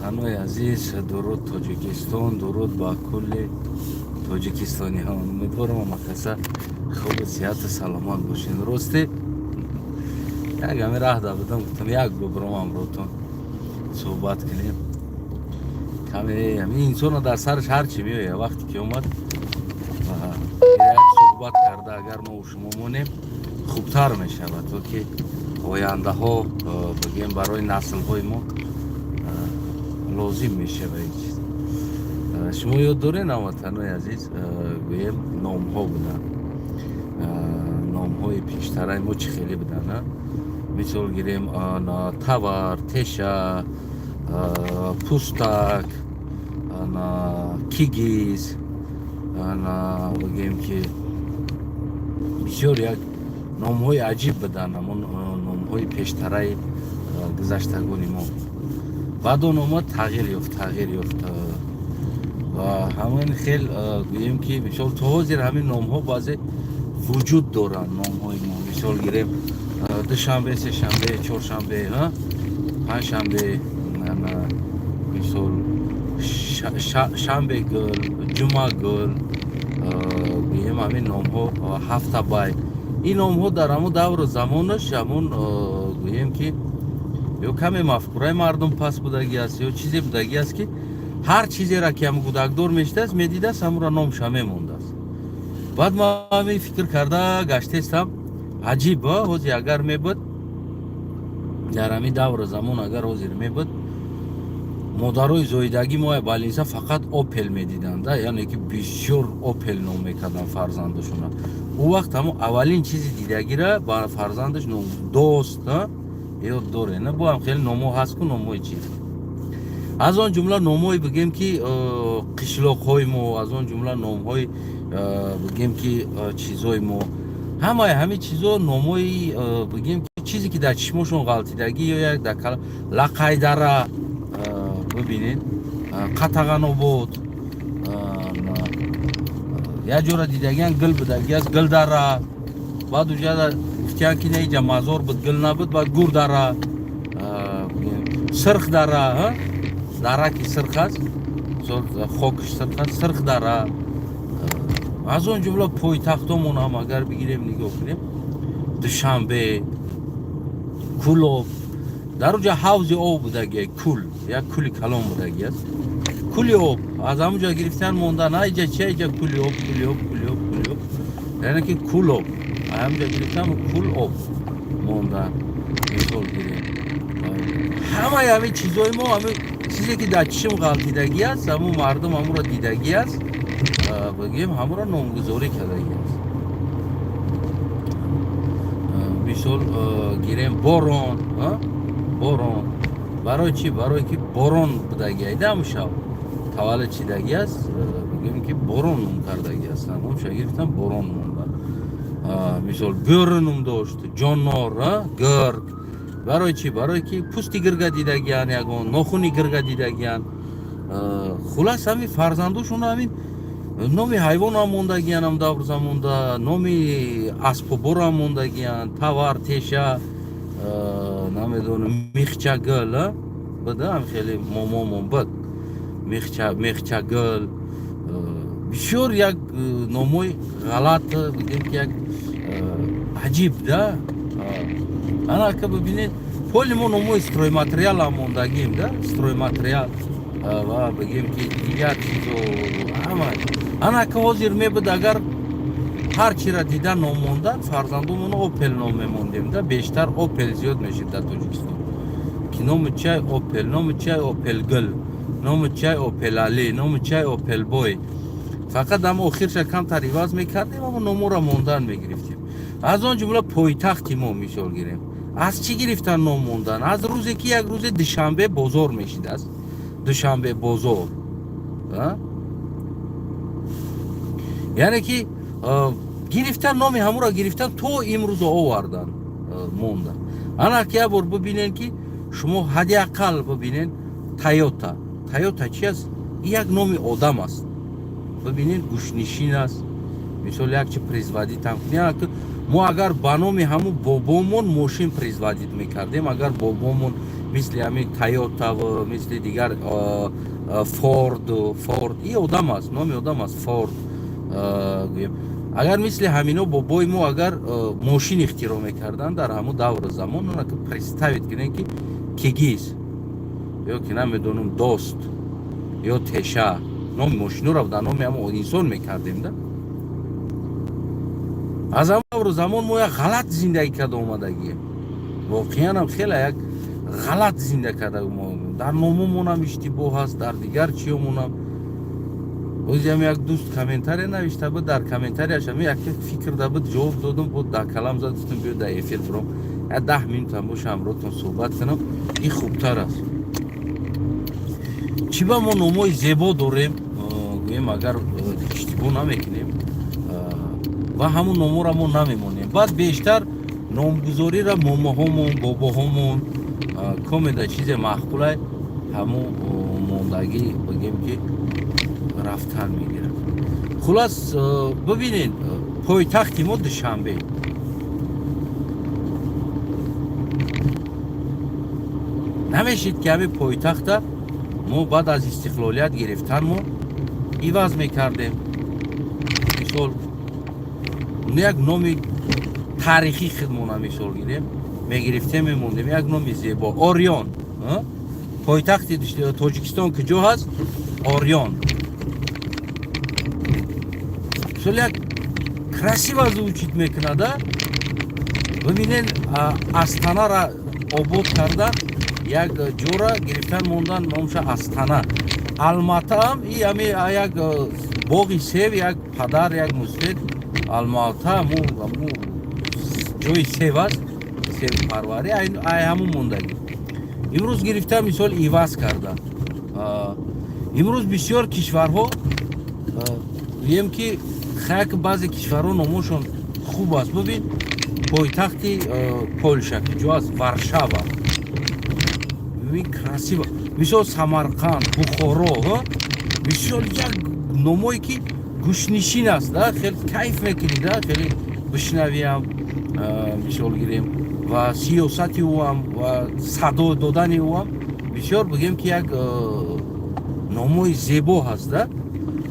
Ҳамватанои азиз, дуруд, Тоҷикистон, дуруд ба кулли тоҷикистониҳо. Умедворам, ҳамакаса хубу сиҳату саломат бошед. Рости, як ҳами раҳда будам, гуфтам, як бубром, ҳамротон суҳбат кунем каме. Ҳамин инсона дар сараш ҳар чӣ меояд, вақте ки омад, як суҳбат карда, агар мо шумо монем, хубтар мешавад, то ки ояндаҳо, бигем, барои наслҳои мо лозим мешавад ин чиз. Шумо ёд доред, ҳамватанои азиз, гӯем, номҳо буданд, номҳои пештараи мо чӣ хеле буданд? Мисол гирем, тавар, теша, пустак, кигиз, бигем, ки бисёр як номҳои аҷиб буданд, ҳамон номҳои пештараи гузаштагони мо. Баъд он омад, тағйир ёфт, тағйир ёфт ва ҳамин хел, гӯем, ки мисол то ҳозир ҳамин номҳо баъзе вуҷуд доранд, номҳои мо. Мисол гирем, душанбе, сешанбе, чоршанбе, панҷшанбе, мисол, шанбегул, ҷумъагул, гӯем, ҳамин номҳо, ҳафтабай. Ин номҳо дар ҳамон давру замонаш, ҳамон, гӯем, ки ё каме мафкураи мардум паст будагӣ аст, ё чизе будагӣ аст, ки ҳар чизеро ки ҳам кӯдакдор мешудааст, медидааст, ҳамонро номша мемондааст. Баъд ма ҳамин фикр карда гаштестам. Аҷиб, ҳозир агар мебуд, дар ҳамин давру замон агар ҳозир мебуд, модарои зоидагӣ мо балинса фақат Опел медиданд, яъне ки бисёр Опел ном мекарданд фарзандашона. Ӯ вақт ҳамон аввалин чизи дидагира ба фарзандаш ном дост. Ёд доре, на? Бо ҳам хеле номҳо ҳаст ку, номҳои чиз, аз он ҷумла номҳои, бигем, ки қишлоқҳои мо, аз он ҷумла номҳои, бигем, ки чизҳои мо, ҳамаи ҳамин чизо номҳои, бигем, ки чизе ки дар чишмошон ғалтидагӣ ё як дар Лақайдара бибинед, Қатағанобод, як ҷора дидагиан, гил будагӣ аст, Гилдара. Баъд уҷа гуфтиян, ки не, иҷа мазор буд, гил набуд. Баъд Гурдара, Сирхдара, дара ки сирх аст, хокиш сирх аст, Сирхдара. Аз он ҷумла пойтахтомон ҳам агар бигирем, нигоҳ кунем, Душанбе, Кулоб. Дар уҷа ҳавзи об будагӣ, кул, як кули калон будагӣ аст, кули об. Аз ҳамун ҷо гирифтан, мондан. А иҷа чи? Иҷа кули об, кули об, кули об, кули об, яъне ки кул об. Ҳамун ҷо гирифтан, кул об мондан. Мисол гирем, ҳамаи ҳамин чизҳои мо, ҳамин чизе ки дар чишм ғалтидагӣ аст, ҳамун мардум ҳамуро дидагӣ аст, бигем, ҳамуро номгузорӣ кардагӣ аст. Мисол гирем, Борон. Борон барои чӣ? Барое ки борон будагӣ айда, ҳамун шаб таваллуд шидагӣ аст, бигем, ки Борон ном кардагӣ аст. Номша гирифтан, Борон монда. Мисол, Бӯрӣ ном дошт, ҷоннор, гирг. Барои чӣ? Барое ки пӯсти гирга дидагиян, ягон нохуни гирга дидагиян. Хулас, ҳамин фарзандошон ҳамин номи ҳайвонам мондагиян, ам давр замонда номи аспоборам мондагиян: тавар, теша, намедонам, михчагил буда, ам хеле момомон буд, мехчагил. Бисёр як номҳои ғалат, бигем, ки як аҷиб да. Ана ака, бибинед, поли мо номҳои стройматериалам мондагим да, стройматериал ва, бигем, ки дигар чизо ҳама. Ана ака, ҳозир мебуд, агар ҳар чиро дида ном мондан, фарзандомоно Опел ном мемондем да. Бештар Опел зиёд мешид дар Тоҷикистон, ки номи чай Опел, номи чай Опелгул, номи чай Опелали, номи чай Опелбой. Фақат ам охирша камтар иваз мекардем, аммо номоро мондан мегирифтем. Аз он ҷумла пойтахти мо, мисол гирем, аз чӣ гирифтан ном мондан? Аз рӯзе ки як рӯзе Душанбе бозор мешидааст, Душанбе бозор, яъне ки гирифтан, номи ҳамуро гирифтан, то имрӯзо овардан, мондан. Ана ки як бор бибинен, ки шумо ҳадди ақал бибинен, Тойота. Тойота чи аст? Як номи одам аст. Бибинен, гӯшнишин аст. Мисол, як чи производить ам. Мо агар ба номи ҳамун бобомон мошин производить мекардем, агар бобомон мисли ҳамин Тойота, мисли дигар Форд, Форд и одам аст, номи одам аст, Форд гӯем, агар мисли ҳамино бобои мо агар мошин ихтироъ мекарданд дар ҳамун давру замон, онаки представить кунем, ки Кигиз ё ки намедонам, Дост ё Теша, номи мошинуро дар номи ҳамон инсон мекардем да. Аз ҳамон давру замон мо як ғалат зиндагӣ карда омадагием. Воқеанам хеле як ғалат зинда карда. Дар номумонам иштибоҳ ҳаст, дар дигар чиёмонам. Озиам як дӯст комментария навишта буд, дар комментарияш ами як фикр да буд, ҷавоб додум, буд дар калам зад, гуфтум, биё дар эфир буром, як 10 минутам боша, ҳамроҳтон суҳбат кунам, ин хубтар аст. Чӣ ба мо номҳои зебо дорем, гӯем, агар иштибоҳ намекунем, ва ҳамун номҳоро мо намемонем. Баъд бештар номгузориро момоҳомон, бобоҳомон комеда чизе маъқулай, ҳамун мондагӣ, бигем, ки рафтан мегирад. Хулас, бибинед, пойтахти мо Душанбе. Намешид, ки ҳамин пойтахта мо баъд аз истиқлолият гирифтан мо иваз мекардем? Мисол, як номи таърихӣ хидмона мисол гирем, мегирифтем, мемондем як номи зебо, Ориён. Пойтахти Тоҷикистон куҷо ҳаст? Ориён. Мисол, як красиво звучит мекунада. Бибинен, Астанара обод кардан, як ҷора гирифтан, мондан номша Астана. Алматаам и ами як боғи сев, як падар, як мусфед. Алмата му ҷои сев аст, севпарварӣ, ай ҳамун мондагӣ. Имрӯз гирифта, мисол, иваз кардан. Имрӯз бисёр кишварҳо, гӯем, ки хаяк, баъзе кишварҳо номошон хуб аст. Бубин, пойтахти Полша куҷо аст? Варшава. Бибин, красиво. Мисол, Самарқанд, Бухоро, бисёр як номое ки гӯшнишин аст да, хеле кайф мекунӣ да, хеле бишнавиам, мисол гирем, ва сиёсати ӯам ва садо додани ӯам бисёр, бигем, ки як номои зебо ҳаст да.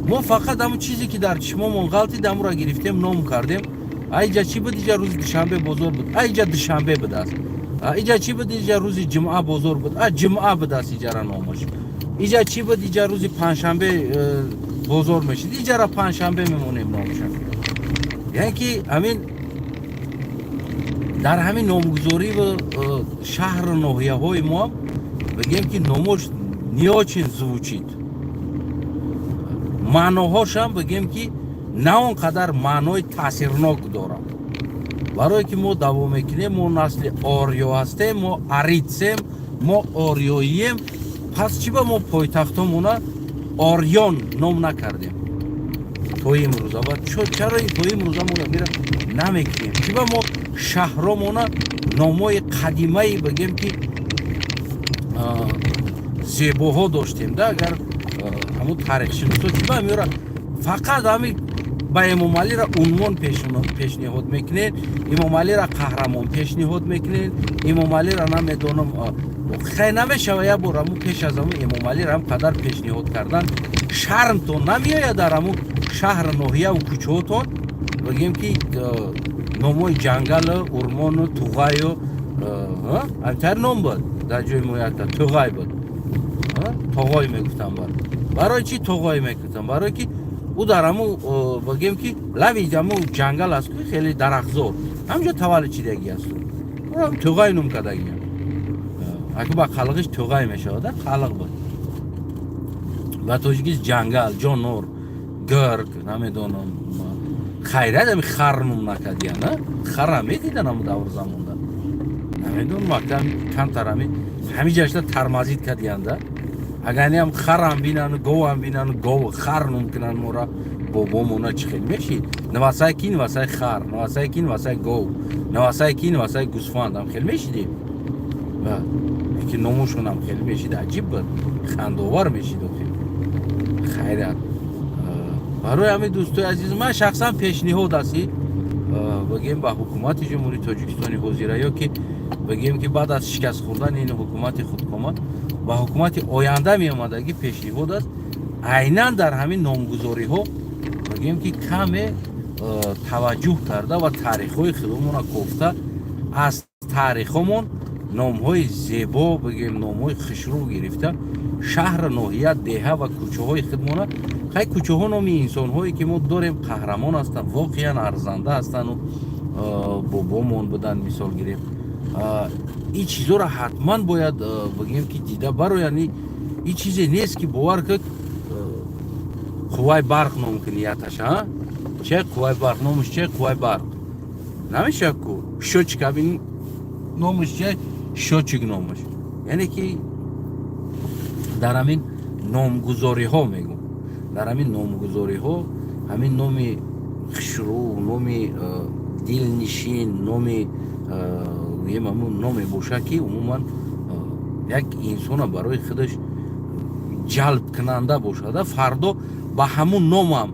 Мо фақат ҳамун чизе ки дар чишмомон ғалтид, ҳамуро гирифтем, ном кардем. Айҷа чӣ буд? Иҷа рӯзи душанбе бозор буд, айҷа Душанбе будааст. Иҷа чӣ буд? Иҷа рӯзи ҷумъа бозор буд, а ҷумъа будааст иҷара номаш. Иҷа чӣ буд? Иҷа рӯзи панҷшанбе бозор мешид, иҷара панҷшанбе мемонем номаша. Яъне ки ҳамин дар ҳамин номгузорӣ шаҳру ноҳияҳои мо, бигем, ки номош не очень звучит, маъноҳошам, бигем, ки на он қадар маънои таъсирнок дорад. Барое ки мо давом мекунем, мо насли ориё ҳастем, мо арийцем, мо ориёием. Пас чӣ ба мо пойтахтомона Ориён ном накардем то имрӯза? Ва чаро то имрӯза мо мира намекунем? Чӣ ба мо шаҳромона номҳои қадимаи, бигем, ки зебоҳо доштем да? Агар ҳамун таърихшиносо чӣ ба меора, фақат ҳами ба Эмомалиро унвон пешниҳод мекунед, Эмомалиро қаҳрамон пешниҳод мекунед, Эмомалиро намедонам, хай намешава. Як бор ҳамун пеш аз ҳамун Эмомалиро ҳам қадар пешниҳод кардан шармтон намеояд? Дар ҳамун шаҳру ноҳияву кӯчаотон, бигем, ки номҳои ҷангалу урмону туғаю ҳамтар ном буд. Дар ҷои мо якта туғай буд, тоғой мегуфтам. Бар барои чӣ тоғой мегуфтам? Барое ки ӯ дар ҳамун, бигем, ки лави ҳамун ҷангал аст, ки хеле дарахтзор, ҳамҷо таваллуд чидаги аст, туғай ном кардагиам. Аку ба қалиғиш туғай мешавад, қалиқ буд. Ба тоҷикиш ҷангал, ҷонор, гург, намедонам. Хайрат, ами хар ном накардиян. Хара медидан ҳамун давр замонда, намедонам, акам камтар ами ҳамиҷашта тормозить кардиянда. Аганиам харам бинану говам бинану, гов хар ном кунанд мора, бобомона чӣ хел мешид? Навасай ки навасай хар, навасай ки навасай гов, навасай ки навасай гусфанд ам хел мешидем, ки номошонам хел мешид, аҷиб буд, хандовар мешид охир. Хайрат, барои ҳамин, дӯстои азиз, ман шахсан пешниҳод аст. Бигем, ба ҳукумати Ҷумҳурии Тоҷикистони ҳозира ё ки бигем ки баъд аз шикаст хӯрдани ин ҳукумати худкома ба ҳукумати оянда меомадагӣ пешниҳод аст, айнан дар ҳамин номгузориҳо бигем ки каме таваҷҷӯҳ карда ва таърихҳои худомона кофта, аз таърихҳомон номҳои зебо, бигем, номҳои хушрӯ гирифта, шаҳр, ноҳия, деҳа ва кӯчаҳои худмона. Хай, кӯчаҳо номи инсонҳое ки мо дорем, қаҳрамон ҳастанд, воқеан арзанда ҳастанду бобомон буданд, мисол гирем. Ин чизоро ҳатман бояд, бигем ки, дида бароянд. Ин чизе нест ки, бовар кунед, қувваи барқ ном кунӣ яташа че қувваи барқ номаш, че қувваи барқ намешавад ку. Счётчик абин номаш, че счётчик номаш. Яъне ки дар ҳамин номгузориҳо мегӯм, дар ҳамин номгузориҳо ҳамин номи хушрӯ, номи дилнишин, номи гӯем ҳамун номе бошад, ки умуман як инсона барои худаш ҷалбкунанда бошад. Фардо ба ҳамун номам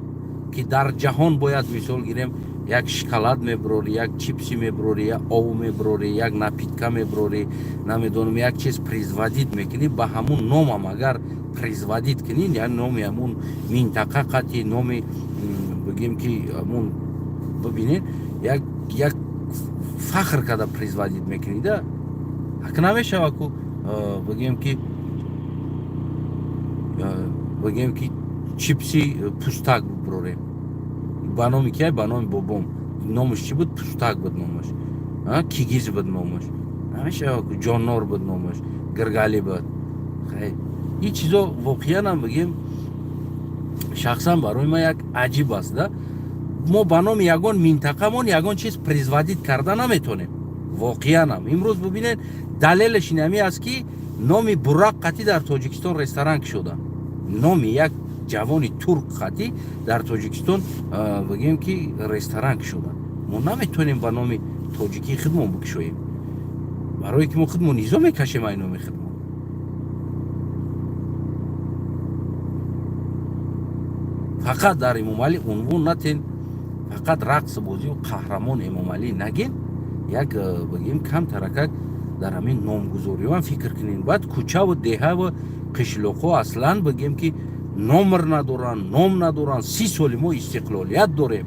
ки дар ҷаҳон бояд, мисол гирем, як шоколад мебурорӣ, як чипси мебурорӣ, як ов мебурорӣ, як напитка мебурорӣ, намедонам, як чиз производить мекунӣ, ба ҳамун номам агар производить кунӣ, яъне номи ҳамун минтақа қати номи, бигем ки, ҳамун бибинед, як фахр карда производить мекунӣ да. Ҳак намешава ку, бигем ки чипси пустак бибурорем ба номи кия? Ба номи бобом. Номаш чӣ буд? Пустак буд номаш, кигиз буд номаш, намешава ку, ҷоннор буд номаш, гиргали буд. Ин чизо воқеанам, бигем, шахсан барои ман як аҷиб аст да. Мо ба номи ягон минтақамон ягон чиз производить карда наметонем. Воқеанам имрӯз бибинед, далелаш инами аст, ки номи Бурак қатӣ дар Тоҷикистон ресторан кушода, номи як ҷавони турк қатӣ дар Тоҷикистон, бигем ки, ресторан кушода. Мо наметонем ба номи тоҷикии худмон бикушоем, барое ки мо худмон низо мекашем ай номи худмон. Фақат дар Эмомалӣ унвон натен, фақат рақс бозию қаҳрамон Эмомалӣ нагин. Як, бигем, камтаракак дар ҳамин номгузориҳоам фикр кунем. Баъд кӯчаву деҳаву қишлоқҳо аслан, бигем ки, номер надоранд, ном надоранд. 30 соли мо истиқлолият дорем,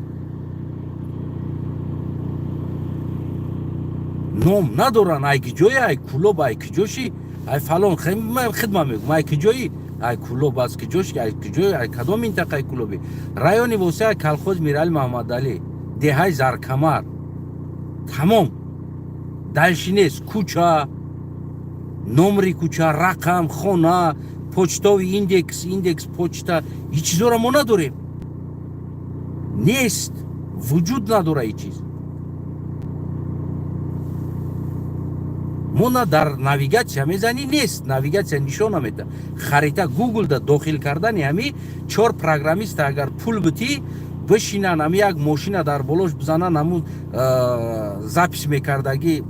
ном надоранд. Ай киҷое? Ай Кӯлоб, ай киҷоши, ай фалон. Хидма мегӯм, ай киҷои? Ай Кӯлоб. Аз киҷош? Ай киҷои? Ай кадом минтақаи Кӯлоби? Райони Восеа, колхоз Мирали Маҳмадалӣ, деҳаи Заркамар. Тамом, дальше нест. Кӯча, номри кӯча, рақам, хона, почтовый индекс, индекс почта, ин чизоро мо надорем, нест, вуҷуд надора ин чиз. Мо на дар навигатсия мезанӣ, нест, навигатсия нишон намедиҳад. Харита Гуглда дохил кардани ҳами чор программиста агар пул битӣ, бишинан, ҳами як мошина дар болош бизанан, ҳамун запись мекардагӣ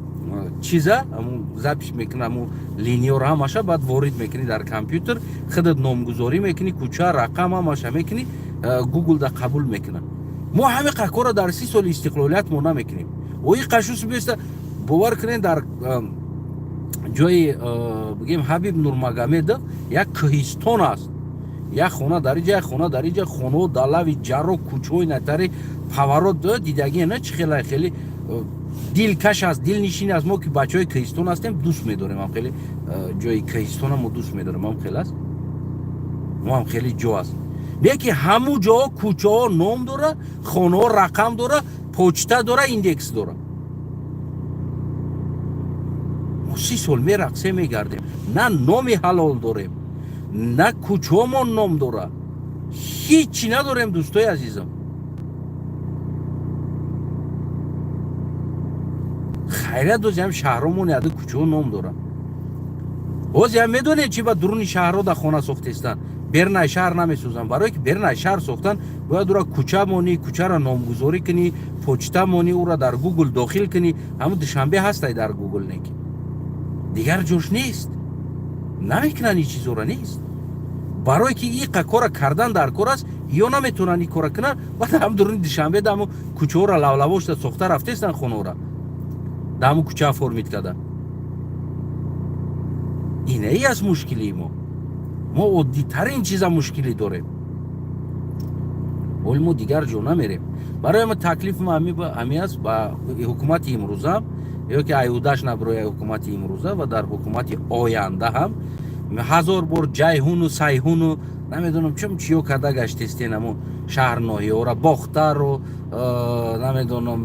чиза, ҳамун запись мекунӣ, ҳамун линияро ҳамаша баъд ворид мекунӣ дар компютер, худат номгузорӣ мекунӣ, кӯча, рақам, ҳамаша мекунӣ, Гуглда қабул мекунад. Мо ҳами корро дар 30 соли истиқлолият мо намекунем. Ои қашус беста, бовар кунед, дар ҷои, бигем, Ҳабиб Нурмагомедов як кӯҳистон аст. Як хона дар иҷа, як хона дар иҷа, хонаҳо дар лави ҷарро, кӯчаҳои натари поворот дидагӣ на, чӣ хела хеле дилкаш аст, дилнишин аст. Мо ки бачаҳои кӯҳистон ҳастем, дӯст медорем ам хеле ҷои кӯҳистона, мо дӯст медорем, ам хел аст, мо ҳам хеле ҷо аст. Леки ҳамун ҷоҳо кӯчаҳо ном дора, хонаҳо рақам дора, почта дора, индекс дора. Мо 30 сол мерақсе мегардем, на номи ҳалол дорем, на кӯчаҳомон ном дора, ҳичи надорем, дӯстои азизам. Хайрият, дозиам шаҳромон яду кӯчаҳо ном дора. Ҳозиам медонед, чи ба дуруни шаҳрҳо да хона сохтестанд, бернай шаҳр намесозанд? Барое ки бернай шаҳр сохтан, бояд ура кӯча монӣ, кӯчаро номгузорӣ кунӣ, почта монӣ, ура дар Гугл дохил кунӣ. Ҳамун Душанбе ҳастай дар Гугл, не ки дигар ҷош нест, намекунанд ин чизора, нест. Барое ки иқа кора кардан дар кор аст, ё наметавонанд ин кора кунанд. Баъд ҳам дуруни Душанбе даму кӯчаҳоро лавлавошта сохта рафтестанд, хонаҳора даму кӯча оформить карда. Инаи аст мушкилии мо. Мо оддитарин чиза мушкилӣ дорем. Ҳоли мо дигар ҷо намерем. Барои ма таклифи ҳами аст ба ҳукумати имрӯза, ё ки аюдаш набироя ҳукумати имрӯза ва дар ҳукумати оянда ҳам. Ҳазор бор Ҷайҳуну Сайҳуну намедонам чум чиё карда гаштестен, амо шаҳр ноҳияҳора Бохтару намедонам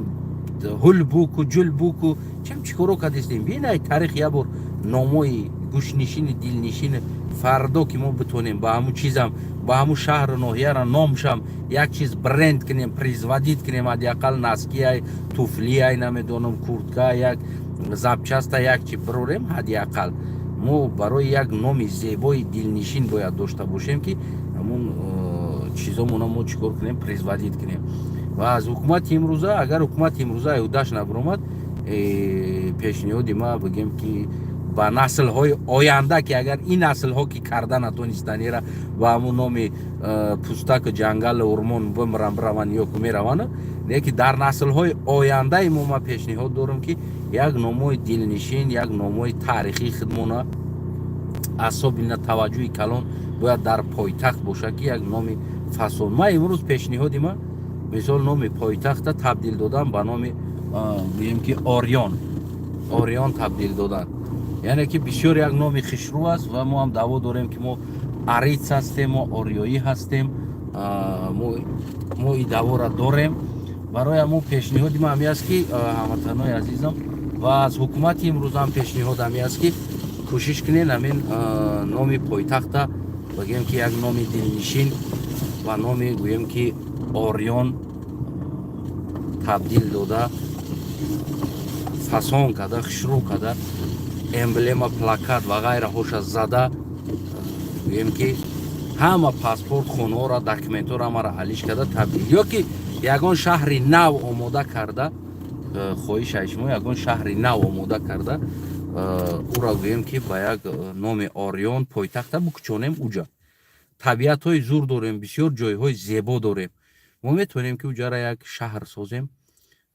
Ҳулбуку Ҷулбуку чем чӣ коро кардестем. Бинай таърих, як бор номои гӯшнишини дилнишини фардо ки мо битонем ба ҳамун чизам, ба ҳамун шаҳру ноҳияра номшам як чиз бренд кунем, производить кунем, ҳадди ақал носки ай, туфли ай, намедонам, куртка, як запчасть а, як чи бирорем. Ҳадди ақал мо барои як номи зебои дилнишин бояд дошта бошем, ки ҳамун чизомона мо чӣ кор кунем, производить кунем. Ва аз ҳукумати имрӯза, агар ҳукумати имрӯза аюдаш набиромад, пешниҳоди ма бигем, ки ба наслҳои оянда, ки агар ин наслҳо ки карда натонистанира, ба ҳамун номи пустаку ҷангалу урмон бимиран, бираванд ё ку мераванд, леки дар наслҳои ояндаи мо ма пешниҳод дорам, ки як номои дилнишин, як номои таърихии худмона, особенно таваҷҷӯҳи калон бояд дар пойтахт бошад, ки як номи фасон. Ма имрӯз пешниҳоди ма, мисол, номи пойтахта табдил додан ба номи, гӯем ки, Орион, Орион табдил додан, яъне ки бисёр як номи хушрӯ аст. Ва мо ҳам даъво дорем, ки мо ариц ҳастем, мо ориёӣ ҳастем, мо и даъвора дорем. Барои ҳамон пешниҳоди ма ҳами аст, ки ҳамватанои азизам, ва аз ҳукумати имрӯзам пешниҳод ҳами аст, ки кӯшиш кунед ҳамин номи пойтахта, бигӯем ки, як номи дилнишин ба номи, гӯем ки, Орион табдил дода, фасон карда, хушрӯ карда, эмблема, плакат ва ғайраҳоша зада, гӯем ки, ҳама паспорт, хонаҳоро, документҳоро ҳамаро алиш карда табдил, ё ки ягон шаҳри нав омода карда, хоҳишаи шумо, ягон шаҳри нав омода карда, ӯро, гӯем ки, ба як номи Орион пойтахта букучонем. Уҷа табиатҳои зур дорем, бисёр ҷойҳои зебо дорем. Мо метавонем, ки уҷара як шаҳр созем,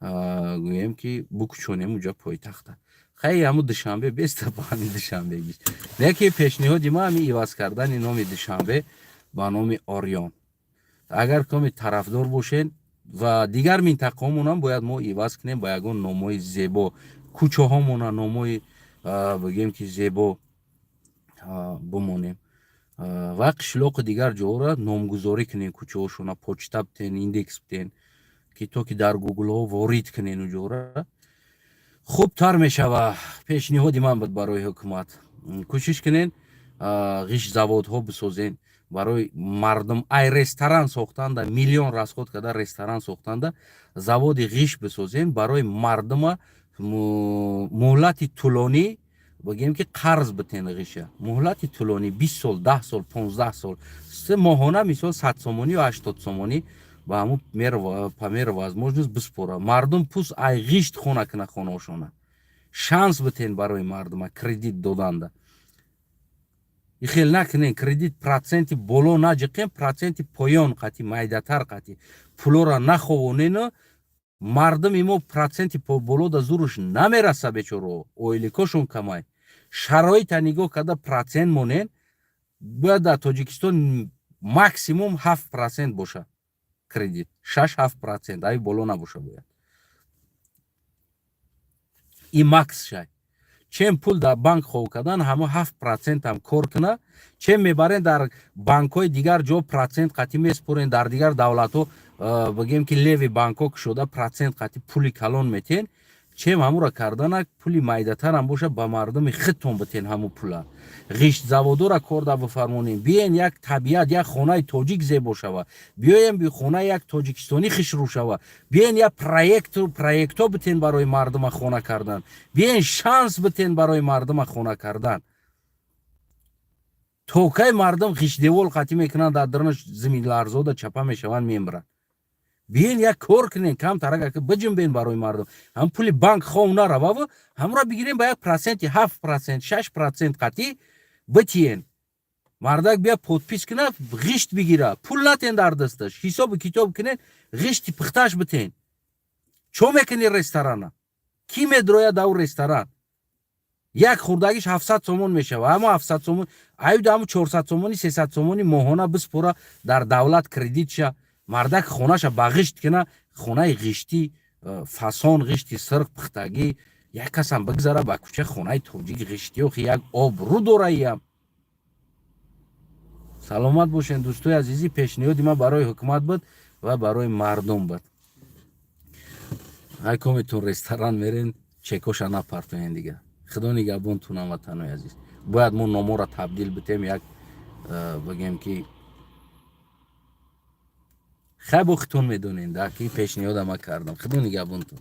гӯем ки, букучонем уҷа пойтахта. Хай, ҳаму Душанбе беста, ба ҳамин Душанбегиш. Леки пешниҳоди ма ҳами иваз кардани номи Душанбе ба номи Орион. Агар коми тарафдор бошед, ва дигар минтақаҳомонам бояд мо иваз кунем ба ягон номҳои зебо, кӯчаҳомона номҳои, бигем ки, зебо бимонем ва қишлоқу дигар ҷоҳоро номгузорӣ кунем, кӯчаҳошона почта битен, индекс битен, ки то ки дар гуглҳо ворид кунен, уҷора хубтар мешава. Пешниҳоди ман буд барои ҳукумат: кӯшиш кунен ғиштзаводҳо бисозен барои мардум. Ай ресторан сохтанда, миллион расход карда ресторан сохтанда, заводи ғишт бисозен барои мардума, муҳлати тӯлонӣ, бигем ки, қарз битен ғиша, муҳлати тӯлонӣ, 20 сол, 10 сол, 15 сол, моҳона, мисол, 100 сомонӣ ё 80 сомонӣ ба ҳамун по мере возможность биспора. Мардум пус ай ғишт хона куна хонаошона. Шанс битен барои мардума кредит доданда. Ихел накунен, кредит проценти боло наҷиқен, проценти поён қати, майдатар қати пулора наховонену. Мардуми мо проценти боло да зуруш намераса, бечоро, ойликошон камай. Шароита нигоҳ карда процент монен. Бояд дар Тоҷикистон максимум 7% боша кредит, 6-7%, ай боло набоша бояд. И макс шай. Чем пул дар банк хов кардан, ҳамо 7%ам кор куна, чем мебарен дар банкҳои дигар ҷо процент қатӣ меспорен. Дар дигар давлатҳо, бигем ки, левый банкҳо кушода, процент қатӣ пули калон метен, чем ҳамура карданак, пули майдатарам боша, ба мардуми худтон битен ҳаму пула. Ғиштзаводора корда бифармонем. Биен як табиат, як хонаи тоҷик зебо шава, биёем би хонаи як тоҷикистонӣ хушрӯ шава. Биен як проектҳо битен барои мардума хона кардан, биен шанс битен барои мардума хона кардан. То кай мардум ғиштдевол қатӣ мекунанд, дар дарунаш зиминларзода чапа мешаванд, мемиранд? Биен як кор кунен, камтарак биҷунбен барои мардум. Ҳам пули банк хов нарававу ҳамура бигирем, ба як проценти 7%, 6% қатӣ битиен. Мардак бия подпись кина, ғишт бигира, пул натен дар дасташ, ҳисобу китоб кунен, ғишти пухташ битен. Чо мекунӣ ресторана? Кӣ медрояд дар ресторан? Як хурдагиш 700 сомон мешава. Ҳамо 700 сомон аюда, ҳамо 400 сомонӣ, 300 сомонӣ моҳона биспора дар давлат кредитша. Мардак хонаша ба ғишт кина, хонаи ғиштӣ, фасон, ғишти сирқ, пухтагӣ. Як касам бигзара ба кӯча, хонаи тоҷик ғиштӣ, охи як обрӯ дораиям. Саломат бошен, дӯстои азизӣ. Пешниҳоди ман барои ҳукумат буд ва барои мардум буд. Ҳай кометон ресторан мерен, чекоша напартоен дига. Худо нигаҳбонтун, ҳамватанои азиз. Бояд мо номоро табдил битем, як бигем ки хай, бо хитон медонен да ки пешниҳода ма кардам. Худо нигаҳбонтун.